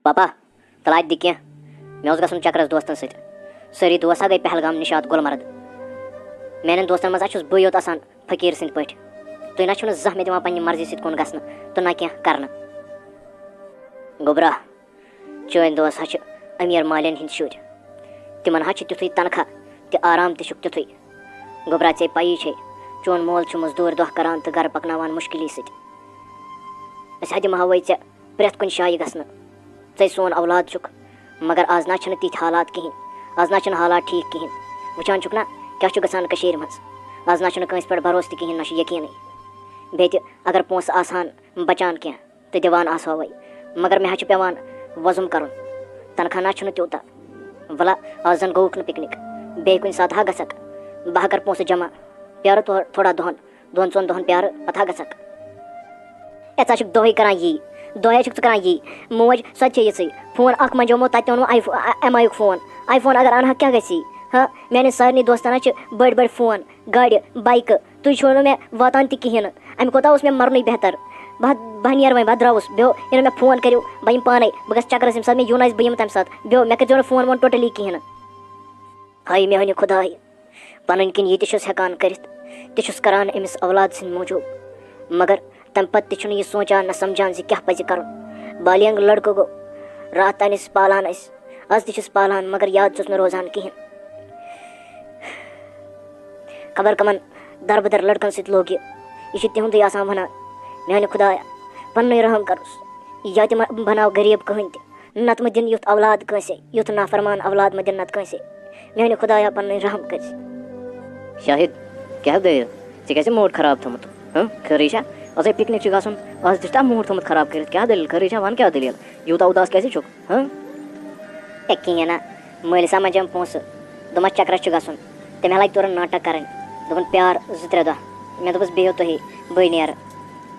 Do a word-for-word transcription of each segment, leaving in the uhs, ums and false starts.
پاپا، تَلہٕ اَتہِ دِ کینٛہہ۔ مےٚ اوس گژھُن چکرس دوستن سۭتۍ۔ سٲری دوس ہا گٔے پہلگام، نشاط، گُلمرگ۔ میانٮ۪ن دوستن منٛز ہا چھُس بٕے یوت آسان فقیٖر سٕنٛدۍ پٲٹھۍ۔ تُہۍ نہ چھِو نہٕ زانٛہہ مےٚ دِوان پننہِ مرضی سۭتۍ کُن گژھنہٕ تہٕ نہ کینٛہہ کرنہٕ۔ گوٚبرا، چٲنۍ دوس ہا چھِ أمیٖر مالٮ۪ن ہٕنٛدۍ شُرۍ۔ تِمن ہا چھُ تیُتھُے تنخواہ تہٕ آرام تہِ چھُکھ تیُتھُے۔ گوٚبرا، ژےٚ پَیی چھے، چون مول چھُ مزدوٗرۍ دۄہ کران تہٕ گرٕ پکناوان مُشکِلی سۭتۍ۔ أسۍ ہا دِمہٕ ہاوے ژےٚ پرٛٮ۪تھ کُنہِ جایہِ گژھنہٕ۔ ژٕے سون اولاد چھُکھ، مگر آز نہ چھِنہٕ تِتھۍ حالات کِہیٖنۍ۔ آز نہ چھِنہٕ حالات ٹھیٖک کِہیٖنۍ۔ وٕچھان چھُکھ نہ کیٛاہ چھُ گژھان کٔشیٖرِ منٛز۔ آز نہ چھُنہٕ کٲنٛسہِ پٮ۪ٹھ بھروسہٕ تہِ کِہیٖنۍ، نہ چھُ یقیٖنٕے۔ بیٚیہِ تہِ اگر پونٛسہٕ آسہٕ ہن بچان کینٛہہ، تہٕ دِوان آسہوے، مگر مےٚ حظ چھُ پٮ۪وان وۄزُم کرُن۔ تنخواہ نہ چھُنہٕ تیوٗتاہ۔ وَلہ، آز زَن گوٚوُکھ نہٕ پِکنِک، بیٚیہِ کُنہِ ساتہٕ ہا گژھکھ۔ بہٕ ہا کَرٕ پونٛسہٕ جمع، پیارٕ تھو-، تھوڑا دۄہَن، دۄن ژۄن دۄہَن پیارٕ، پَتہٕ ہا گژھکھ۔ ہے، ژٕ ہا چھُکھ دۄہَے کران یی، دۄہَے چھُکھ ژٕ کران یی۔ موج، سۄ تہِ چھےٚ یِژھٕے۔ فون اَکھ منٛجومو، تَتہِ تہِ اوٚنمُت آی فو-، آ-، ایم آی یُک فون۔ آی فون اگر اَنہٕ ہا، کیٛاہ گژھی؟ ہا، میٛانٮ۪ن سارنٕے دوستَن حظ چھِ بٔڑۍ بٔڑۍ فون۔ گاڑِ، بایکہٕ، تُہۍ چھِو نہٕ مےٚ واتان تہِ کِہیٖنۍ نہٕ۔ اَمہِ کھۄتہٕ اوس مےٚ مَرنُے بہتر۔ بہٕ ہا، بہٕ ہا نیرٕ وۄنۍ، بہٕ ہا درٛاوُس۔ بیو، ییٚلہِ مےٚ فون کٔرِو، بہٕ یِمہٕ پانَے۔ بہٕ گژھٕ چکرَس، ییٚمہِ ساتہٕ مےٚ یُن آسہِ، بہٕ یِمہٕ تَمہِ ساتہٕ۔ بیو، مےٚ کٔرۍزیو نہٕ فون وون totally کِہیٖنۍ نہٕ۔ ہاے میٛانہِ خۄدایہِ، پَنٕنۍ کِنۍ یہِ تہِ چھُس ہٮ۪کان کٔرِتھ، تہِ چھُس کران أمِس اولاد سٕنٛدِ موٗجوٗب۔ مگر تَمہِ پَتہٕ تہِ چھُنہٕ یہِ سونٛچان نہ سَمجھان زِ کیٛاہ پَزِ کَرُن۔ بالیغ لٔڑکہٕ گوٚو، راتھ تانۍ ٲسۍ پالان أسۍ، آز تہِ چھِس پالان، مگر یاد چھُس نہٕ روزان کِہیٖنۍ۔ خبر کمن دربدر لڑکن سۭتۍ لوٚگ یہِ۔ یہِ چھُ تِہُنٛدُے آسان ونان، میانہِ خدایا، پننُے رحم کرُس۔ یا تہِ مہ بناو غریب کٕہٕنۍ تہِ۔ نتہٕ مہ دِن یُتھ اولاد کٲنٛسے، یُتھ نافرمان اولاد مہ دِن نتہٕ کٲنٛسے۔ میانہِ خدایا، پننُے رحم کٔرزِ۔ شاہد، کیٛاہ دٔلیٖل؟ ژےٚ کیٛازِ mood خراب تھوٚمُت؟ ہہ؟ خٲرٕے چھا؟ ازے پکنک چھُ گژھُن، از تہِ چھُ mood تھوٚمُت خراب کٔرِتھ۔ کیٛاہ دٔلیٖل؟ خٲرٕے چھا؟ ون کیٛاہ دٔلیٖل؟ یوٗتاہ اُداس کیٛازِ چھُکھ؟ ہہ؟ ہے، کِہیٖنۍ نہ۔ مٲلۍ سمجھ أمۍ پونٛسہٕ۔ دوٚپمَس، "چکرَس چھُ گژھُن۔" تٔمۍ ہا لَگہِ تورٕ ناٹک کَرٕنۍ۔ دوٚپُن، "پیار زٕ ترٛےٚ دۄہ۔" مےٚ دوٚپُس، "بِہِو تُہی، بٕے نیرٕ۔"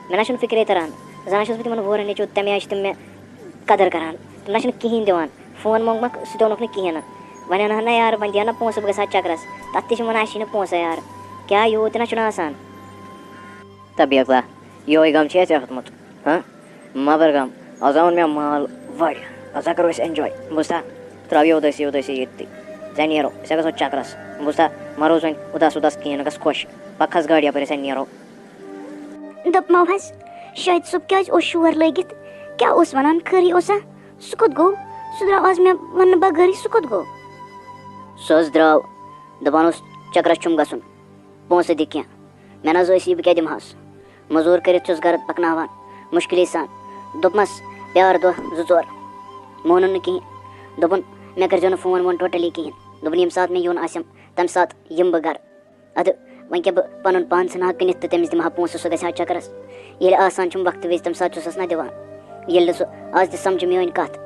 مےٚ نہ چھُنہٕ فِکرے تَران۔ زَن چھُس بہٕ تِمَن وُہَن نیٚچوٗ، تَمہِ آیہِ چھِ تِم مےٚ قدٕر کَران۔ تِم نہ چھِنہٕ کِہیٖنۍ دِوان۔ فون موٚنٛگمَکھ، سُہ تہِ اوٚنُکھ نہٕ کِہیٖنۍ نہٕ۔ وۄنۍ اَنہٕ ہا نہ یارٕ، وۄنۍ دِیا نہ پونٛسہٕ، بہٕ گژھٕ ہا چکرَس۔ تَتھ تہِ چھِ وَنان، "اَسہِ چھِی نہٕ پونٛسَے یارٕ۔" کیٛاہ یوٗت تہِ نہ چھُنہٕ آسان۔ تہٕ بیٚیہِ کَتھ، یِہوٚے غم چھُ اَسہِ ہیوٚتمُت۔ ہہ؟ مہ بر غم، از آو نہٕ مےٚ مال واریاہ۔ از ہا کرو أسۍ enjoy۔ بوٗزتھا؟ ترٛاو یہِ اُدٲسی، اُدٲسی ییٚتہِ تہِ۔ ژےٚ نیرو، أسۍ ہا گژھو چکرس۔ بوٗزتھا؟ مہ روز وۄنۍ اُداس اُداس کِہیٖنۍ نہٕ، گژھ خۄش۔ پکھ کھس گاڑِ یپٲرۍ، أسۍ ہا نیرو۔ دوٚپمو حظ، شاہد صٲب کیٛازِ اوس شور لٲگِتھ؟ کیٛاہ اوس ونان؟ خٲرٕے اوسا؟ سُہ کوٚت گوٚو؟ سُہ درٛاو از مےٚ وننہٕ بغٲرٕے، سُہ کوٚت گوٚو؟ سُہ حظ درٛاو، دپان اوس چکرس چھُم گژھُن۔ پونٛسہٕ دِ کینٛہہ۔ مےٚ نہ حظ ٲسی، بہٕ کیٛاہ دِمہٕ ہس؟ مٔزوٗر کٔرِتھ چھُس گرٕ پکناوان، مُشکِلی سان۔ دوٚپمس، "پیار دۄہ زٕ ژور۔" مونُن نہٕ کِہیٖنۍ۔ دوٚپُن، "مےٚ کٔرۍزیو نہٕ فون وون totally کِہیٖنۍ۔" دوٚپُن، "ییٚمہِ ساتہٕ مےٚ یُن آسٮ۪م، تَمہِ ساتہٕ یِمہٕ بہٕ گرٕ۔" اَدٕ وۄنۍ کیٛاہ، بہٕ پنُن پان ژھٕنہٕ ہا کٕنِتھ تہٕ تٔمِس دِمہٕ ہا پونٛسہٕ، سُہ گژھِ ہا چکرس۔ ییٚلہِ آسان چھُم وقتہٕ وِزِ، تَمہِ ساتہٕ چھُسس نہ دِوان۔ ییٚلہِ نہٕ سُہ آز تہِ سمجھِ میٲنۍ کتھ،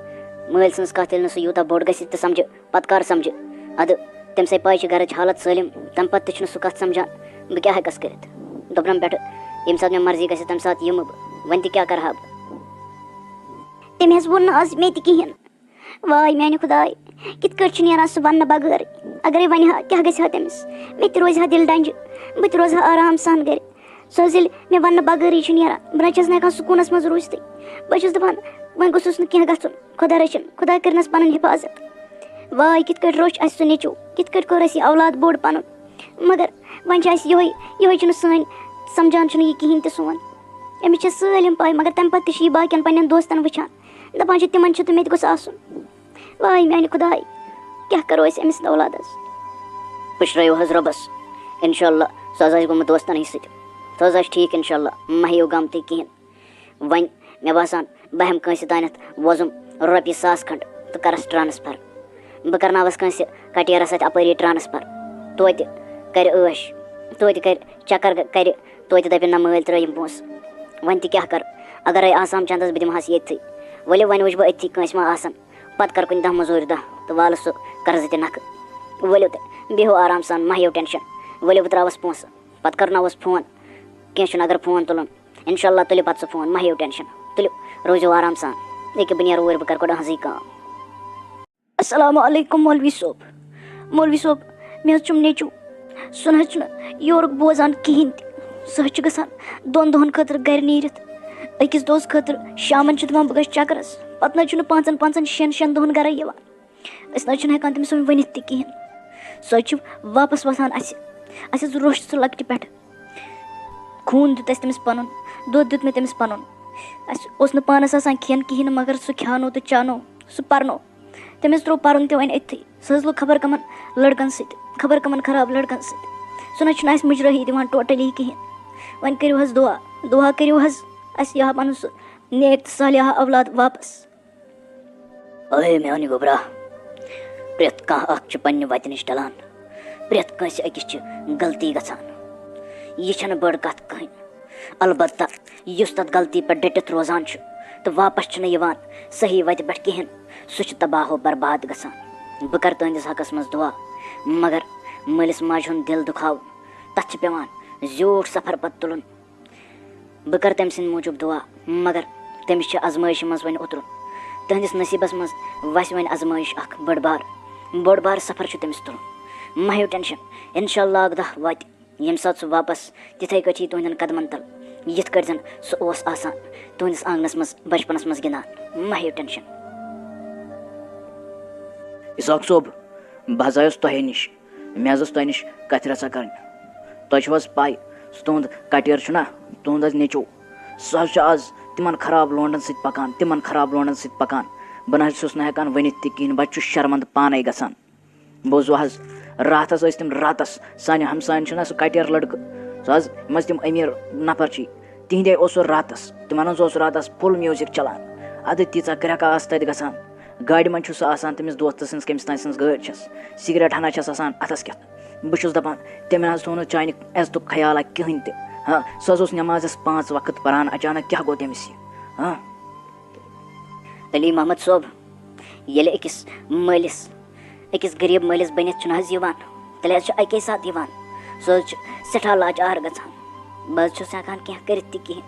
مٲلۍ سٕنٛز کتھ، ییٚلہِ نہٕ سُہ یوٗتاہ بوٚڑ گژھِ تہٕ سمجھِ، پتہٕ کر سمجھِ؟ ادٕ تٔمۍ سٕے پاے چھِ گرٕچ حالت سٲلِم، تَمہِ پتہٕ تہِ چھُنہٕ سُہ کتھ سمجھان۔ بہٕ کیٛاہ ہٮ۪کس کٔرِتھ؟ دوٚپنم پٮ۪ٹھٕ، ییٚمہِ ساتہٕ مےٚ مرضی گژھِ، تَمہِ ساتہٕ یِمہٕ بہٕ۔ وۄنۍ تہِ کیٛاہ کرٕ ہا بہٕ؟ تٔمۍ حظ ووٚن نہٕ از مےٚ تہِ کِہیٖنۍ۔ واے میانہِ خداے، کِتھ کٲٹھۍ چھُ نیران سُہ وننہٕ بغٲرٕے؟ اگرے ونہِ ہا، کیٛاہ گژھِ ہا تٔمِس؟ مےٚ تہِ روزِ ہا دِل ڈنجہِ، بہٕ تہِ روزٕ ہا آرام سان گرِ۔ سُہ حظ ییٚلہِ مےٚ وننہٕ بغٲرٕے چھُ نیران، بہٕ نہ چھَس نہٕ ہٮ۪کان سکوٗنس منٛز روٗزتھٕے۔ بہٕ حظ چھَس دَپان، وۄنۍ گوٚژھُس نہٕ کینٛہہ گژھُن۔ خۄدا رٔچھِن، خۄدا کٔرِنَس پَنٕنۍ حِفاظت۔ واے، کِتھ کٲٹھۍ روٚچھ اَسہِ سُہ نیٚچوٗ، کِتھ کٲٹھۍ کوٚر اَسہِ یہِ اولاد بوٚڑ پَنُن۔ مگر وۄنۍ چھِ اَسہِ یِہوٚے، یِہوٚے چھُنہٕ سٲنۍ، سَمجھان چھُنہٕ یہِ کِہیٖنۍ تہِ سون۔ أمِس چھےٚ سٲلِم پَے، مگر تَمہِ پَتہٕ تہِ چھِ یہِ باقیَن پنٛنٮ۪ن دوستَن وٕچھان۔ دَپان چھِ، تِمَن چھُ تہٕ مےٚ تہِ گوٚژھ آسُن۔ واے میٛانہِ خۄداے، کیٛاہ کَرو أسۍ أمِس اولادَس؟ پُشرٲیِو حظ رۄبَس۔ اِنشاءاللہ، سُہ حظ آسہِ گوٚمُت دوستَن ہٕنٛدۍ سۭتۍ۔ سُہ حظ آسہِ ٹھیٖک اِنشاءاللہ، مہ ہیٚیِو غم تُہۍ کِہیٖنۍ۔ وۄنۍ، مےٚ باسان، بہٕ ہٮ۪مہٕ کٲنٛسہِ تانٮ۪تھ وۄزُم رۄپیہِ ساس کھنٛڈ تہٕ کَرَس transfer۔ بہٕ کَرناوَس کٲنٛسہِ کٹیرَس اَتھِ اَپٲری transfer۔ توتہِ کَرِ عٲش، توتہِ کَرِ چَکَر، کَرِ، توتہِ دَپہِ، "نہ، مٲلۍ ترٛٲیِم پونٛسہٕ۔" وۄنۍ تہِ کیٛاہ کَرٕ؟ اگرَے آسام چَندَس بہٕ دِمہٕ ہَس ییٚتھٕے۔ ؤلِو، وۄنۍ وٕچھِ بہٕ أتھی کٲنٛسہِ ما آسَن۔ پَتہٕ کَرٕ کُنہِ دۄہ مٔزوٗرۍ دۄہ تہٕ والَس سُہ قرضہٕ تہِ نَکھٕ۔ ؤلِو تہٕ بِہِو آرام سان، مہ ہیٚیِو tension۔ ؤلِو، بہٕ ترٛاوَس پونٛسہٕ۔ پَتہٕ کَرناوَس فون۔ کینٛہہ چھُنہٕ، اگر فون تُلُن۔ اِنشاءاللہ تُلہِ پَتہٕ سُہ فون، مہ ہیٚیِو tension۔ تُلِو، روٗزِو آرام سان۔ ییٚکیٛاہ بہٕ نیرٕ اوٗرۍ، بہٕ کَرٕ گۄڈٕ أہٕنٛزٕے کٲم۔ السلام علیکم مولوی صٲب۔ مولوی صٲب، مےٚ حظ چھُم نیٚچوٗ۔ سُہ نہ حظ چھُنہٕ یورُک بوزان کِہیٖنۍ تہِ۔ سُہ حظ چھُ گژھان دۄن دۄہَن خٲطرٕ گَرِ نیٖرِتھ۔ أکِس دۄہَس خٲطرٕ شامَن چھُ دَپان، "بہٕ گژھٕ چَکرَس۔" پَتہٕ نہ حظ چھُنہٕ پانٛژَن، پانٛژَن، شٮ۪ن، شٮ۪ن دۄہَن گَرَے یِوان۔ أسۍ نہ حظ چھِنہٕ ہٮ۪کان تٔمِس وۄنۍ ؤنِتھ تہِ کِہیٖنۍ۔ سُہ حظ چھُ واپَس وَسان اَسہِ۔ اَسہِ حظ روٚچھ سُہ لۄکٹہِ پٮ۪ٹھٕ۔ خوٗن دیُت اَسہِ تٔمِس پَنُن، دۄد دیُت مےٚ تٔمِس پَنُن۔ اَسہِ اوس نہٕ پانَس آسان کھٮ۪ن کِہیٖنۍ نہٕ، مگر سُہ کھیٛانو تہٕ چانو، سُہ پَرنو۔ تٔمِس ترٛوو پَرُن تہِ وۄنۍ أتھی۔ سُہ حظ لوٚگ خبر کَمَن لٔڑکَن سۭتۍ، خبر کَمَن خراب لٔڑکَن سۭتۍ۔ سُہ نہ حظ چھُنہٕ اَسہِ مُجرٲہی دِوان ٹوٹلی کِہیٖنۍ۔ وۄنۍ کٔرِو حظ دُعا، دُعا کٔرِو حظ اَسہِ یہِ ہا پَنُن سُہ نیک تہٕ صالحہ اولاد واپَس۔ اے میانہِ گوٚبرا، پرٛٮ۪تھ کانٛہہ اکھ چھُ پننہِ وتہِ نِش ڈلان، پرٛٮ۪تھ کٲنٛسہِ أکِس چھِ غلطی گژھان۔ یہِ چھنہٕ بٔڑ کتھ کٕہٕنۍ۔ البتہ یُس تتھ غلطی پٮ۪ٹھ ڈٔٹِتھ روزان چھُ تہٕ واپس چھُنہٕ یِوان صحیح وتہِ پٮ۪ٹھ کِہیٖنۍ، سُہ چھُ تباہ و برباد گژھان۔ بہٕ کرٕ تُہنٛدِس حقس منٛز دُعا، مگر مٲلِس ماجہِ ہُنٛد دِل دُکھاوُن، تتھ چھِ پٮ۪وان زیوٗٹھ سفر پتہٕ تُلُن۔ بہٕ کرٕ تٔمۍ سٕنٛدِ موٗجوٗب دُعا، مگر تٔمِس چھِ آزمٲیشہِ منٛز وۄنۍ اوترُن۔ تٕہٕنٛدِس نصیٖبس منٛز وَسہِ وۄنۍ آزمٲیِش اکھ بٔڑ بار، بوٚڑ بار سفر چھُ تٔمِس تُلُن۔ مہ ہیٚیِو ٹٮ۪نشن، انشاءاللہ اکھ دۄہ واتہِ، ییٚمہِ ساتہٕ سُہ واپس تِتھَے کٲٹھی تُہٕنٛدٮ۪ن قدمن تل، یِتھ کٲٹھۍ زن سُہ اوس آسان تُہٕنٛدِس آنٛگنس منٛز بچپنس منٛز گِنٛدان۔ مہ ہیٚیِو ٹٮ۪نشن۔ اسحاق صٲب، بہٕ حظ آیوس تۄہے نِش۔ مےٚ حظ ٲس تۄہہِ نِش کَتھِ رَژھا کَرٕنۍ۔ تۄہہِ چھو حظ پَے، سُہ تُہُنٛد کَٹیر چھُنہ، تُہُنٛد حظ نیٚچوٗ، سُہ حظ چھُ آز تِمَن خراب لونٛڈَن سۭتۍ پَکان، تِمَن خراب لونٛڈَن سۭتۍ پَکان۔ بہٕ نہ حظ چھُس نہٕ ہٮ۪کان ؤنِتھ تہِ کِہیٖنۍ، بہٕ حظ چھُس شرمنٛدٕ پانَے گژھان۔ بوٗزوٕ حظ، راتھ حظ ٲسۍ تِم راتَس، سانہِ ہمساین چھُنہ سُہ کَٹیر لٔڑکہٕ، سُہ حظ، یِم حظ تِم أمیٖر نفر چھِ، تِہِنٛدے اوس سُہ راتَس، تِمَن حظ اوس راتَس full music چَلان۔ اَدٕ تیٖژاہ کرٛٮ۪کہٕ آسہٕ تَتہِ گژھان۔ گاڑِ منٛز چھُ سُہ آسان تٔمِس دوستہٕ سٕنٛز، کٔمِس تام سٕنٛز گٲڑۍ چھَس، سِگریٹ ہنا چھَس آسان اَتھَس کٮ۪تھ۔ بہٕ چھُس دَپان، تٔمۍ نہ حظ تھوٚو نہٕ چانہِ عزتُک خیالہ کِہیٖنۍ تہِ۔ ہاں، سُہ حظ اوس نٮ۪مازَس پانٛژھ وقت پَران، اچانک کیٛاہ گوٚو تٔمِس یہِ؟ ہاں۔ علی محمد صٲب، ییٚلہِ أکِس مٲلِس، أکِس غریٖب مٲلِس بٔنِتھ چھُنہٕ حظ یِوان، تیٚلہِ حظ چھُ اَکے ساتہٕ یِوان۔ سُہ حظ چھُ سٮ۪ٹھاہ لاچار گژھان۔ بہٕ حظ چھُس ہٮ۪کان کینٛہہ کٔرِتھ تہِ کِہیٖنۍ۔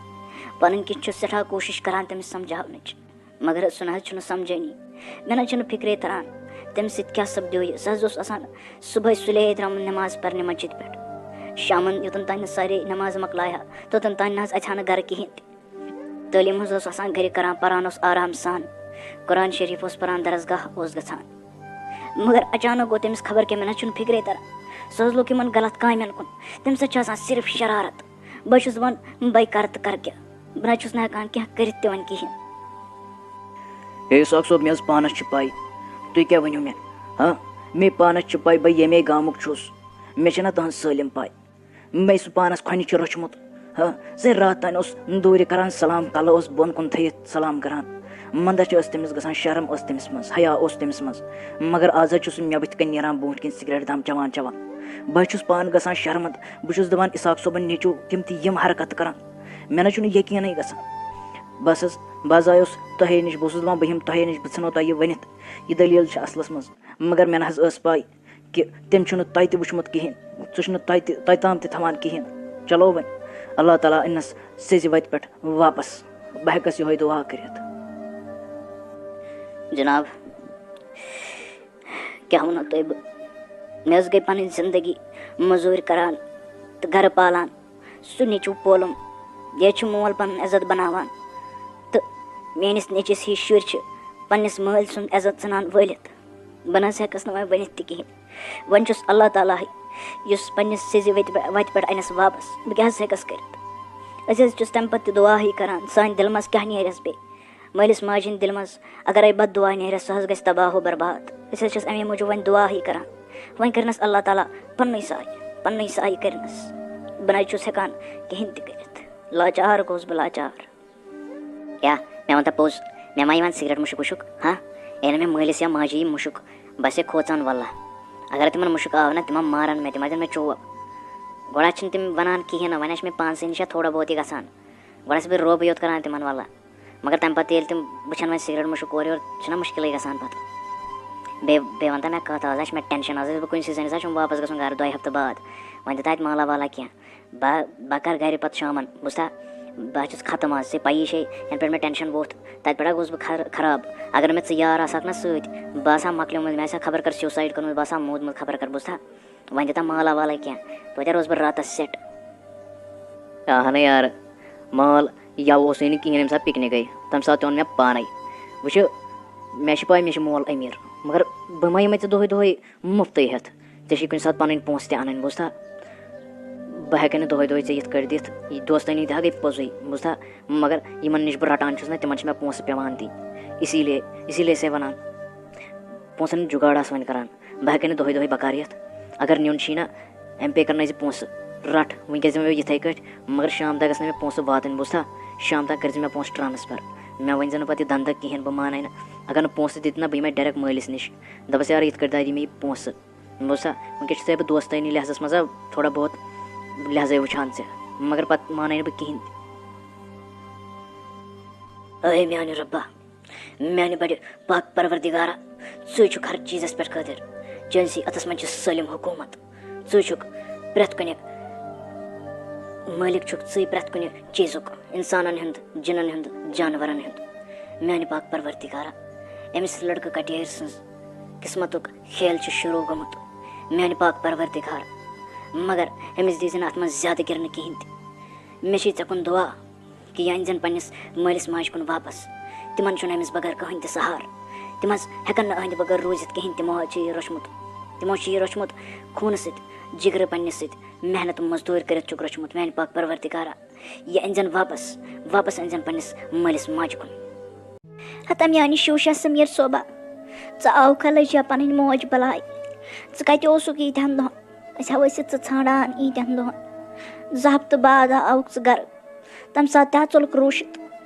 پَنٕنۍ کِنۍ چھُس سٮ۪ٹھاہ کوٗشِش کَران تٔمِس سَمجھاونٕچ۔ مگر سُہ نہ حظ چھُنہٕ سَمجھٲنی۔ مےٚ نہ حظ چھُنہٕ فِکرے تَران، تٔمِس سۭتۍ کیٛاہ سَپدیو یہِ۔ سُہ حظ اوس آسان صُبحٲے سُلے درٛامُت نٮ۪ماز پَرنہِ مسجد پٮ۪ٹھ۔ شامَن یوٚتَن تام نہٕ سارے نٮ۪ماز مۄکلایہِ ہا، توٚتَن تام نہ حظ اَژِ ہا نہٕ گَرٕ کِہیٖنۍ تہِ۔ تعلیٖم حظ اوس آسان گَرِ کَران، پَران اوس آرام سان۔ قرآن شریٖف اوس پَران، درسگاہ اوس گژھان۔ مگر اچانک گوٚو تٔمِس خبر کیٛاہ، مےٚ نہ حظ چھُنہٕ فِکرے تَران۔ سُہ حظ لوٚگ یِمَن غلط کامٮ۪ن کُن۔ تٔمِس حظ چھِ آسان صرف شرارت۔ بہٕ حظ چھُس دَپان، بَے کَرٕ تہٕ کَرٕ کیٛاہ؟ بہٕ نہ حظ چھُس نہٕ ہٮ۪کان کینٛہہ کٔرِتھ تہِ وۄنۍ کِہیٖنۍ۔ ہے اسحاق صٲب، مےٚ حظ پانَس چھِ پَے، تُہۍ کیٛاہ ؤنِو مےٚ؟ ہاں، مےٚ پانَس چھِ پَے، بہٕ ییٚمے گامُک چھُس۔ مےٚ چھَنہ تُہٕنٛز سٲلِم پَے۔ مےٚ سُہ پانَس کھۄنہِ چھُ روٚچھمُت۔ ہاں، زِ راتھ تام اوس دوٗرِ کَران سلام، کَلہٕ اوس بۄن کُن تھٲیِتھ سلام کَران۔ منٛدَچھ ٲس تٔمِس گژھان، شرم ٲس تٔمِس منٛز، حیا اوس تٔمِس منٛز۔ مگر آز حظ چھُ سُہ مےٚ بٕتھِ کَنۍ نیران برونٛٹھ کِنۍ سِگریٹ دام چٮ۪وان چٮ۪وان۔ بہٕ حظ چھُس پانہٕ گژھان شرمنٛد۔ بہٕ چھُس دَپان، اسحاق صٲبُن نیٚچوٗ، تِم تہِ یِم حرکتہٕ کَران۔ مےٚ نہ چھُنہٕ یقیٖنٕے گژھان۔ بس حظ، بہٕ حظ آیوس تۄہے نِش، بہٕ اوسُس دَپان، بہٕ یِمہٕ تۄہے نِش، بہٕ ژھٕنو تۄہہِ یہِ ؤنِتھ۔ یہِ دٔلیٖل چھِ اَصلَس منٛز۔ مگر مےٚ نہ حظ ٲس پَے کہِ تٔمۍ چھُنہٕ تۄہہِ تہِ وٕچھمُت کِہیٖنۍ، سُہ چھُنہٕ تۄہہِ تہِ، تۄہہِ تام تہِ تھاوان کِہیٖنۍ۔ چلو وۄنۍ، اللہ تعالیٰ أنِنَس سیٚزِ وَتہِ پٮ۪ٹھ واپَس۔ بہٕ ہٮ۪کَس یِہوٚے دُعا کٔرِتھ۔ جناب، کیٛاہ وَنو تۄہہِ بہٕ؟ مےٚ حظ گٔے پَنٕنۍ زِندگی مٔزوٗرۍ کَران تہٕ گَرٕ پالان۔ سُہ نیٚچوٗ پولُم، یہِ حظ چھُ مول پَنُن عزت بَناوان۔ تہٕ میٛٲنِس نیٚچوِس ہِوۍ شُرۍ چھِ پنٛنِس مٲلۍ سُنٛد عزت ژٕنان وٲلِتھ۔ بہٕ نہ حظ ہٮ۪کَس نہٕ وۄنۍ ؤنِتھ تہِ کِہیٖنۍ۔ وۄنۍ چھُس اللہ تعالیٰ ہٕے، یُس پنٛنِس سیٚزِ وَتہِ پٮ۪ٹھ، وَتہِ پٮ۪ٹھ اَنٮ۪س واپَس۔ بہٕ کیٛاہ حظ ہٮ۪کَس کٔرِتھ؟ أسۍ حظ چھِس تَمہِ پَتہٕ تہِ دُعا ہٕے کَران، سانہِ دِلہٕ منٛز کیٛاہ نیرٮ۪س بیٚیہِ؟ مٲلِس ماجہِ ہِنٛدِ دِلہِ منٛز اگرے بد دُعا نیرٮ۪س، سُہ حظ گژھِ تباہ و برباد۔ أسۍ حظ چھِس اَمے موٗجوٗب وۄنۍ دُعا ہٕے کَران۔ وۄنۍ کٔرِنَس اللہ تعالیٰ پنٛنُے سایہِ، پنٛنُے سایہِ کٔرِنَس۔ بہٕ نہ حظ چھُس ہٮ۪کان کِہیٖنۍ تہِ کٔرِتھ۔ لاچار گوس بہٕ، لاچار۔ کیٛاہ؟ مےٚ وَن تہٕ پوٚز، مےٚ ما یِوان سِگریٹ مُشُک وُشُک، ہاں؟ ییٚلہِ نہٕ مےٚ مٲلِس یا ماجہِ یی مُشُک، بہٕ ہسے کھوژان واللہ۔ اگر تِمن مُشُک آو نہ، تِمن مارن مےٚ، تِم ہا دِن مےٚ چوب۔ گۄڈٕ حظ چھِنہٕ تِم وَنان کِہیٖنۍ نہٕ، وۄنۍ حظ چھِ مےٚ پانسٕے نِش اَتھ تھوڑا بہت یہِ گژھان۔ گۄڈٕ حظ چھُس بہٕ روبٕے یوت کران تِمن واللہ۔ مگر تَمہِ پتہٕ ییٚلہِ تِم وٕچھن وۄنۍ سِگریٹ مُشُک اورٕ یورٕ، چھُنہ مُشکِلٕے گژھان پتہٕ۔ بیٚیہِ، بیٚیہِ وَن تہٕ مےٚ کَتھ، آز حظ چھِ مےٚ ٹٮ۪نشن، آز حظ چھُس بہٕ کُنسٕے زٔنِس، حظ چھُم واپس گژھُن گرٕ دۄیہِ ہفتہٕ بعد۔ وۄنۍ دِ تَتہِ مالا والا کینٛہہ۔ بہٕ، بہٕ کَرٕ گَرِ پَتہٕ شامَن، بوٗزتھا؟ بہٕ حظ چھُس ختم آز، ژےٚ پَیی چھے، یَنہٕ پٮ۪ٹھ مےٚ ٹٮ۪نشَن ووٚتھ، تَتہِ پٮ۪ٹھ حظ گوٚوُس بہٕ خر-، خراب۔ اگر نہٕ مےٚ ژٕ یار آسہٕ ہَکھ نہ سۭتۍ، بہٕ آسہٕ ہا مۄکلیومُت، مےٚ آسہِ ہا خبر کَر suicide کوٚرمُت، بہٕ آسہٕ ہا موٗدمُت خبر کَر، بوٗزتھا؟ وۄنۍ دِتہ مالا والا کینٛہہ، توتہِ روزٕ بہٕ راتَس set۔ آ ہَنا یارٕ، مال یَوٕ اوسُے نہٕ کِہیٖنۍ ییٚمہِ ساتہٕ پِکنِک گٔے، تَمہِ ساتہٕ تہِ اوٚن مےٚ پانَے۔ وٕچھِ، مےٚ چھِ پَے مےٚ چھِ مول أمیٖر، مگر بہٕ ما یِمَے ژےٚ دۄہَے دۄہَے مُفتٕے ہٮ۪تھ؟ ژےٚ چھِ کُنہِ ساتہٕ پَنٕنۍ پونٛسہٕ تہِ اَنٕنۍ، بوٗزتھا؟ بہٕ ہٮ۪کَے نہٕ دۄہَے دۄہَے ژےٚ یِتھ کٲٹھۍ دِتھ۔ یہِ دوستٲنی تہِ ہا گٔے پوٚزُے، بوٗزتھا؟ مگر یِمَن نِش بہٕ رَٹان چھُس نہ، تِمَن چھِ مےٚ پونٛسہٕ پٮ۪وان دِنۍ۔ اسی لیے، اسی لیے چھسے وَنان، پونٛسَن ہُنٛد جُگاڑ آس وۄنۍ کَران۔ بہٕ ہٮ۪کَے نہٕ دۄہَے دۄہَے بکار یِتھ۔ اگر نیُن چھی نہ، ایم پے کَرنٲیزِ پونٛسہٕ۔ رَٹھ، وٕنکٮ۪س دِمَے بہٕ یِتھَے کٲٹھۍ، مگر شام تام گژھِ نہٕ مےٚ پونٛسہٕ واتٕنۍ، بوٗزتھا؟ شام تام کٔرۍزِ مےٚ پونٛسہٕ ٹرٛانسفر۔ مےٚ ؤنۍزِ نہٕ پَتہٕ یہِ دَنٛدٕ کِہیٖنۍ، بہٕ مانَے نہٕ۔ اگر نہٕ پونٛسہٕ دِتۍ نہ، بہٕ یِمَے ڈایریکٹ مٲلِس نِش۔ دَپَس، یارٕ، یِتھ کٲٹھۍ دادی مےٚ یہِ پونٛسہٕ۔ بوٗزتھا؟ وٕنکٮ۪س چھُسَے بہٕ دوستٲنی لحاظَس منٛز، آ، تھوڑا بہت لحاظَے وٕچھان ژےٚ، مگر پَتہٕ مانَے نہٕ بہٕ کِہیٖنۍ تہِ۔ اے میٛانہِ رۄبا، میٛانہِ بَڑِ پاک پروردگارا، ژٕے چھُکھ ہر چیٖزَس پٮ۪ٹھ قٲدِر۔ چٲنۍسٕے اَتھَس منٛز چھِ سٲلِم حکوٗمت۔ ژٕے چھُکھ پرٛٮ۪تھ کُنہِ مٲلِک، چھُکھ ژٕے پرٛٮ۪تھ کُنہِ چیٖزُک، اِنسانَن ہُنٛد، جِنَن ہُنٛد، جانوَرَن ہُنٛد۔ میٛانہِ پاک پروردگارا، أمِس لٔڑکہٕ کٹیرِ سٕنٛز قٕسمَتُک کھیل چھُ شروٗع گوٚمُت۔ میٛانہِ پاک پروردگار، مگر أمِس دیٖزِ نہٕ اَتھ منٛز زیادٕ گِرنہٕ کِہیٖنۍ تہِ۔ مےٚ چھے ژےٚ کُن دُعا کہِ یہِ أنۍزٮ۪ن پنٛنِس مٲلِس ماجہِ کُن واپَس۔ تِمَن چھُنہٕ أمِس بغٲر کٕہٕنۍ تہِ سہارٕ۔ تِم حظ ہٮ۪کَن نہٕ أہٕنٛدِ بغٲر روٗزِتھ کِہیٖنۍ۔ تِمو حظ چھُ یہِ روٚچھمُت، تِمو چھُ یہِ روٚچھمُت خوٗنہٕ سۭتۍ، جِگرٕ پنٛنِس سۭتۍ، محنت مٔزدوٗرۍ کٔرِتھ چھُکھ روٚچھمُت۔ میٛانہِ پاک پروردگارا، یہِ أنۍزٮ۪ن واپَس، واپَس أنۍزٮ۪ن پنٛنِس مٲلِس ماجہِ کُن۔ ہتا میٛانہِ شوٗشا سمیٖر صٲبا، ژٕ آوکھا لٔجیا پنٕنۍ موج بلاے؟ ژٕ کتہِ اوسُکھ ییٖتہن دۄہن؟ أسۍ ہا ٲسۍ ژٕ ژھانٛڈان ییٖتہن دۄہن۔ زٕ ہفتہٕ بعد ہا آوُکھ ژٕ گرٕ۔ تمہِ ساتہٕ تہِ ہا ژوٚلُکھ روٗشِتھ۔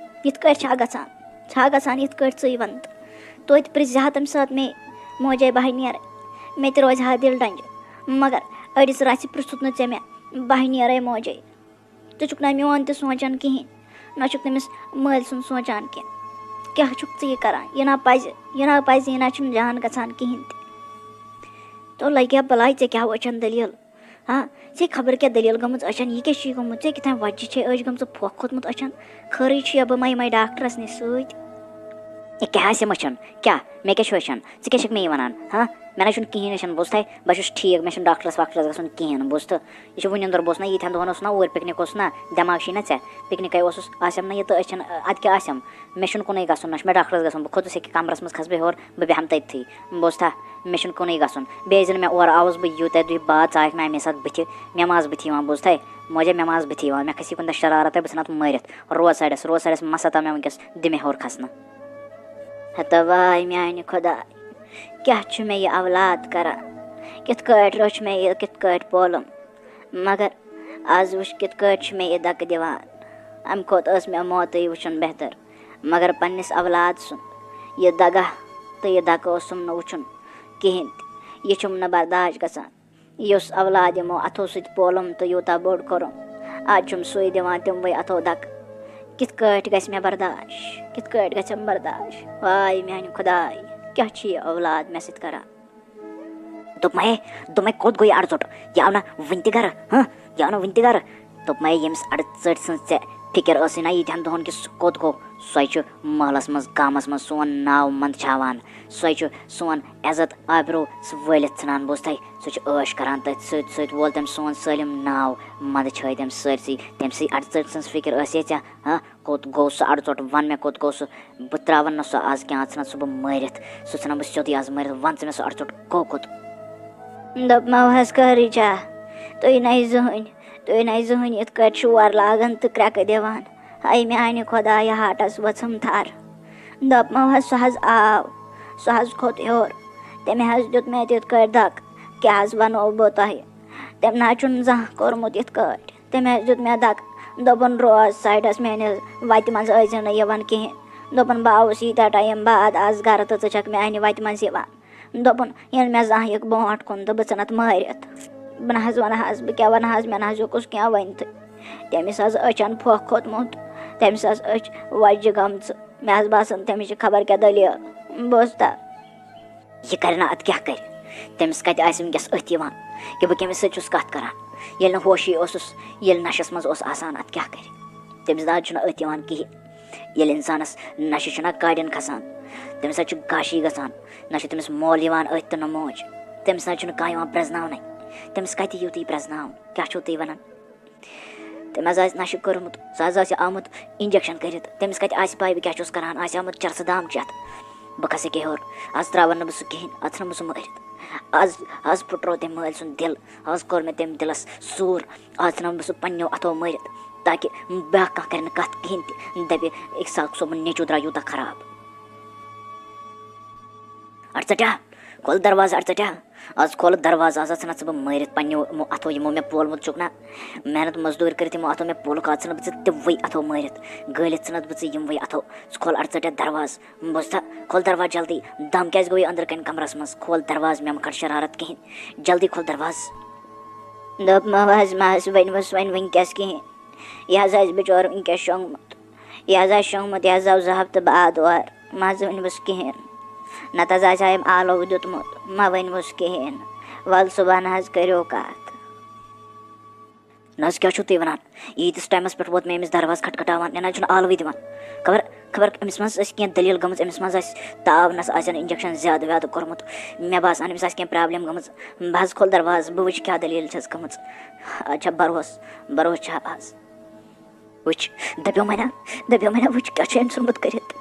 یِتھ کٲٹھۍ چھا گژھان؟ چھا گژھان یِتھ کٲٹھۍ ژٕے ون تہٕ؟ توتہِ پرٛژھزِ ہا تمہِ ساتہٕ مے موجے بہٕ ہا نیرٕ۔ مےٚ تہِ روزِ ہا دِل ڈنجہِ۔ مگر أڑِس رژھِ پرٛژھُتھ نہٕ ژےٚ مےٚ، بہٕ ہا نیرے موجے۔ ژٕ چھُکھ نہ میون تہِ سونٛچان کِہیٖنۍ، نہ چھُکھ تٔمِس مٲلۍ سُنٛد سونٛچان کینٛہہ۔ کیٛاہ چھُکھ ژٕ یہِ کران؟ یہِ نہ پزِ، یہِ نہ پزِ، یہِ نہ چھُنہٕ جان گژھان کِہیٖنۍ تہِ۔ تو لگیا بلاے، ژےٚ کیٛاہ وٕچھان دٔلیٖل؟ ہاں، ژےٚ خبر کیٛاہ دٔلیٖل گٔمٕژ أچھن؟ یہِ کیٛاہ چھُے گوٚمُت؟ ژےٚ کِتھ وجہِ چھے أچھ گٔمژٕ پھۄکھ کھوٚتمُت أچھن؟ خٲرٕے چھُ یا بہٕ ما یِمے ڈاکٹرس نِش سۭتۍ؟ ہے، کیٛاہ آسہِ یِم أچھن؟ کیٛاہ؟ مےٚ کیٛاہ چھُ أچھن؟ ژٕ کیٛاہ چھَکھ مےٚ یہِ وَنان؟ ہاں؟ مےٚ نہ چھُنہٕ کِہیٖنۍ أچھن، بوٗزتھَے؟ بہٕ چھُس ٹھیٖک، مےٚ چھُنہٕ ڈاکٹرَس واکٹرَس گژھُن کِہیٖنۍ، بوٗزتھٕ؟ یہِ چھُ وٕنیُن دۄر، بوٗز نہ، ییٖتہَن دۄہَن اوس نہ اوٗرۍ پِکنِک اوس نہ، دٮ۪ماغ چھُے نہ ژےٚ؟ پِکنِکَے اوسُس، آسٮ۪م نہ یہِ تہٕ أچھن، اَدٕ کیٛاہ آسٮ۪م؟ مےٚ چھُنہٕ کُنُے گژھُن، نہ چھُ مےٚ ڈاکٹرَس گژھُن، بہٕ کھوٚتُس ییٚکیٛاہ کَمرَس منٛز، کھَسہٕ بہٕ ہیوٚر، بہٕ بیٚہمہٕ تٔتھی، بوٗزتھا؟ مےٚ چھُنہٕ کُنُے گژھُن۔ بیٚیہِ زِ نہٕ مےٚ اورٕ آوُس بہٕ یوٗتاہ دُہہِ بعد، ژٕ آکھ مےٚ اَمے ساتہٕ بٕتھِ، مےٚ ما آسہٕ بٕتھِ یِوان، بوٗزتھَے؟ موجے، مےٚ ما آسہٕ بٕتھِ یِوان، مےٚ کھَسی کُنہِ دۄہ شرارت، بہٕ ژھٕنَتھ مٲرِتھ۔ روز سایڈَس، روز سایڈَس مَسا تَو مےٚ وٕنۍکٮ۪س، دِ مےٚ ہیوٚر کھَسنہٕ۔ ہتا واے میانہِ خۄداے، کیٛاہ چھُ مےٚ یہِ اولاد کران؟ کِتھ کٲٹھۍ رٔچھ مےٚ یہِ، کِتھ کٲٹھۍ پولُم؟ مگر آز وٕچھ کِتھ کٲٹھۍ چھُ مےٚ یہِ دَکہٕ دِوان۔ اَمہِ کھۄتہٕ ٲس مےٚ موتٕے وٕچھُن بہتر۔ مگر پنٛنِس اولاد سُنٛد یہِ دَگہ تہٕ یہِ دَکہٕ اوسُم نہٕ وٕچھُن کِہیٖنۍ تہِ۔ یہِ چھُم نہٕ برداش گژھان۔ یُس اولاد یِمو اَتھو سۭتۍ پولُم تہٕ یوٗتاہ بوٚڑ کوٚرُم، آز چھُم سُے دِوان تِموٕے اَتھو دَکہٕ۔ کِتھ کٲٹھۍ گژھِ مےٚ برداش؟ کِتھ کٲٹھۍ گژھٮ۪م برداش؟ واے میٛانہِ خۄداے، کیٛاہ چھُ یہِ اولاد مےٚ سۭتۍ کران؟ دوٚپمَے، دوٚپمَے، کوٚت گوٚو یہِ اَڑٕ ژوٚٹ؟ یہِ آو نہ وٕنہِ تہِ گَرٕ، ہہ؟ یہِ آو نہ وٕنہِ تہِ گَرٕ؟ دوٚپمَے، ییٚمِس اَڑٕ ژٔٹۍ سٕنٛز ژےٚ فِکِر ٲسٕے نہ ییٖتِہَن دۄہَن کہِ سُہ کوٚت گوٚو؟ سۄے چھُ محلَس منٛز، گامَس منٛز سون ناو منٛدچھاوان۔ سۄے چھُ سون عزت آبروٗ سُہ وٲلِتھ ژھٕنان، بوٗزتھَے؟ سُہ چھُ عٲش کَران تٔتھۍ سۭتۍ سۭتۍ، وول تٔمۍ سون سٲلِم ناو منٛدچھٲے تٔمۍ سٲرسٕے، تٔمۍ سٕے اَڑٕ ژٔٹۍ سٕنٛز فِکِر ٲسے ژےٚ، ہہ؟ کوٚت گوٚو سُہ اَڑٕ ژوٚٹ؟ وَن مےٚ کوٚت گوٚو سُہ؟ بہٕ ترٛاوَن نہٕ سُہ آز کینٛہہ، آز ژھٕنَتھ سُہ بہٕ مٲرِتھ، سُہ ژھٕنَن بہٕ سیوٚدُے آز مٲرِتھ۔ وَن ژٕ مےٚ سُہ اَڑٕ ژوٚٹ گوٚو کوٚت؟ دوٚپمو حظ، خٲرٕے چھا؟ تُہۍ نَے زٕہٕنۍ، تُہۍ نَے زٕہٕنۍ یِتھ کٲٹھۍ شور لاگان تہٕ کرٛٮ۪کہٕ دِوان۔ ہاے میٛانہِ خۄدایہِ، ہاٹَس ؤژھٕم تھَر۔ دوٚپمو حظ، سُہ حظ آو، سُہ حظ کھوٚت ہیوٚر۔ تٔمۍ حظ دیُت مےٚ تِتھ کٲٹھۍ دَکہٕ، کیٛاہ حظ وَنو بہٕ تۄہہِ؟ تٔمۍ نہ حظ چھُنہٕ زانٛہہ کوٚرمُت یِتھ کٲٹھۍ۔ تٔمۍ حظ دیُت مےٚ دَکہٕ، دوٚپُن، روز سایڈَس، میٛانہِ وَتہِ منٛز ٲسۍزِ نہٕ یِوان کِہیٖنۍ۔ دوٚپُن، بہٕ آوُس ییٖتیٛاہ ٹایم بعد آز گَرٕ تہٕ ژٕ چھَکھ میٛانہِ وَتہِ منٛز یِوان۔ دوٚپُن، ییٚلہِ مےٚ زانٛہہ یِکھ برونٛٹھ کُن تہٕ بہٕ ژھٕنَتھ مٲرِتھ۔ بہٕ نہ حظ وَنہٕ حظ، بہٕ کیٛاہ وَنہٕ حظ، مےٚ نہ حظ ہیوٚکُس کینٛہہ ؤنِتھٕے۔ تٔمِس حظ أچھَن پھۄکھ کھوٚتمُت، تٔمِس حظ أچھ وۄجہِ گٔمژٕ۔ مےٚ حظ باسان، تٔمِس چھِ خبر کیٛاہ دٔلیٖل۔ بوزتا؟ یہِ کَرِ نہ، اَدٕ کیٛاہ کَرِ؟ تٔمِس کَتہِ آسہِ وٕنۍکٮ۪س أتھۍ یِوان کہِ بہٕ کٔمِس سۭتۍ چھُس کَتھ کَران؟ ییٚلہِ نہٕ ہوشی اوسُس، ییٚلہِ نَشَس منٛز اوس آسان، اَدٕ کیٛاہ کَرِ؟ تٔمِس نہ حظ چھُنہٕ أتھۍ یِوان کِہیٖنۍ۔ ییٚلہِ اِنسانَس نَشہِ چھُنہ کاڑٮ۪ن کھَسان، تٔمِس حظ چھُ گاشی گژھان، نہ چھُ تٔمِس مول یِوان أتھۍ تہٕ نہ موج۔ تٔمِس نہ حظ چھُنہٕ کانٛہہ یِوان پرٛزناونَے۔ تٔمِس کَتہِ یِیِو تُہۍ پرٛزناوُن؟ کیٛاہ چھُو تُہۍ وَنان؟ تٔمۍ حظ آسہِ نشہٕ کوٚرمُت، سُہ حظ آسہِ آمُت injection کٔرِتھ۔ تٔمِس کَتہِ آسہِ پَے بہٕ کیٛاہ چھُس کَران؟ آسہِ آمُت چرسہٕ دام چٮ۪تھ۔ بہٕ کھسہٕ ییٚکیٛاہ ہیوٚر، آز ترٛاوَن نہٕ بہٕ سُہ کِہیٖنۍ، اَژٕ نہٕ بہٕ سُہ مٲرِتھ۔ آز، آز پھُٹرو تٔمۍ مٲلۍ سُنٛد دِل، آز کوٚر مےٚ تٔمۍ دِلَس سوٗر، آز ژھٕنَن بہٕ سُہ پنٛنیو اَتھو مٲرِتھ، تاکہِ بیٛاکھ کانٛہہ کَرِ نہٕ کَتھ کِہیٖنۍ تہِ، دَپہِ، "اِسحاق صٲبُن نیٚچوٗ درٛاو یوٗتاہ خراب۔" اَڑٕ ژَٹیا، کھول دروازٕ، اَڑٕ ژَٹیا۔ آز کھولہٕ دروازٕ، آز ژھٕنَتھ ژٕ بہٕ مٲرِتھ پنٛنیو یِمو اَتھو، یِمو مےٚ پولمُت چھُکھ نا۔ محنت مزدوٗرۍ کٔرِتھ یِمو اَتھو مےٚ پولُکھ، آز ژھٕنَتھ بہٕ ژٕ تِموٕے اَتھو مٲرِتھ، گٲلِتھ ژھٕنَتھ بہٕ ژٕ یِموٕے اَتھو۔ ژٕ کھول اَڑٕ ژَٹیا دروازٕ، بوزتھا؟ کھول دروازٕ جلدی۔ دَم کیٛازِ گوٚوُے أنٛدرٕ کَنہِ کَمرَس منٛز؟ کھول دروازٕ، مےٚ مہٕ کَڑ شرارت کِہیٖنۍ۔ جلدی کھول دروازٕ۔ دوٚپمو حظ مَس، وۄنۍ وَس وۄنۍ وٕنۍکٮ۪س کِہیٖنۍ۔ یہِ حظ آسہِ بِچور وٕنۍکٮ۪س شۄنٛگمُت۔ یہِ حظ آسہِ شۄنٛگمُت، یہِ حظ آو زٕ ہفتہٕ بعد اورٕ۔ مَس، ؤنۍ وُس کِہیٖنۍ۔ نَتہٕ حظ آسہِ ہا أمۍ آلو دیُتمُت۔ مہ ؤنۍ وُس کِہیٖنۍ۔ وَلہٕ صُبحن حظ کٔرِو کَتھ۔ نہ حظ، کیٛاہ چھُو تُہۍ وَنان؟ ییٖتِس ٹایمَس پٮ۪ٹھ ووت مےٚ أمِس دروازٕ کھٹکھٹاوان، یہِ نہ حظ چھُنہٕ آلوٕے دِوان۔ خبر، خبر أمِس منٛز آسہِ کینٛہہ دٔلیٖل گٔمٕژ، أمِس منٛز آسہِ تاونَس آسن injection زیادٕ ویادٕ کوٚرمُت۔ مےٚ باسان أمِس آسہِ کینٛہہ problem گٔمٕژ۔ بہٕ حظ کھول دروازٕ، بہٕ وٕچھِ کیٛاہ دٔلیٖل چھَس گٔمٕژ۔ اَتھ چھا بروسہٕ؟ بروسہٕ چھا آز؟ وٕچھ، دَپیو مےٚ نا، دَپیو مےٚ نا، وٕچھ کیٛاہ چھُ أمۍ ژھُنمُت کٔرِتھ۔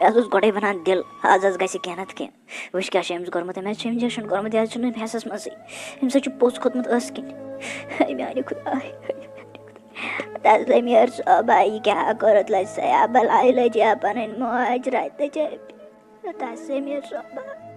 مےٚ حظ اوس گۄڈَے وَنان دِل، آز حظ گژھِ کینٛہہ نَتہٕ کینٛہہ۔ وٕچھ کیٛاہ چھُ أمِس کوٚرمُت، أمۍ حظ چھُ injection کوٚرمُت، یہِ حظ چھُنہٕ أمۍ حٮ۪سَس منٛزٕے۔ أمِس حظ چھُ پوٚژھ کھوٚتمُت ٲسہٕ کِنۍ۔ ہے میٛانہِ خۄداے، ہے میٛانہِ خۄداے۔ تَس ضمیٖر صٲبا، یہِ کیٛاہ کوٚرُتھ لَجہِ سیا بَلاے، لٔجیا پَنٕنۍ موج رَتہِ چٲپی۔ تَس ضمیٖر صٲبا۔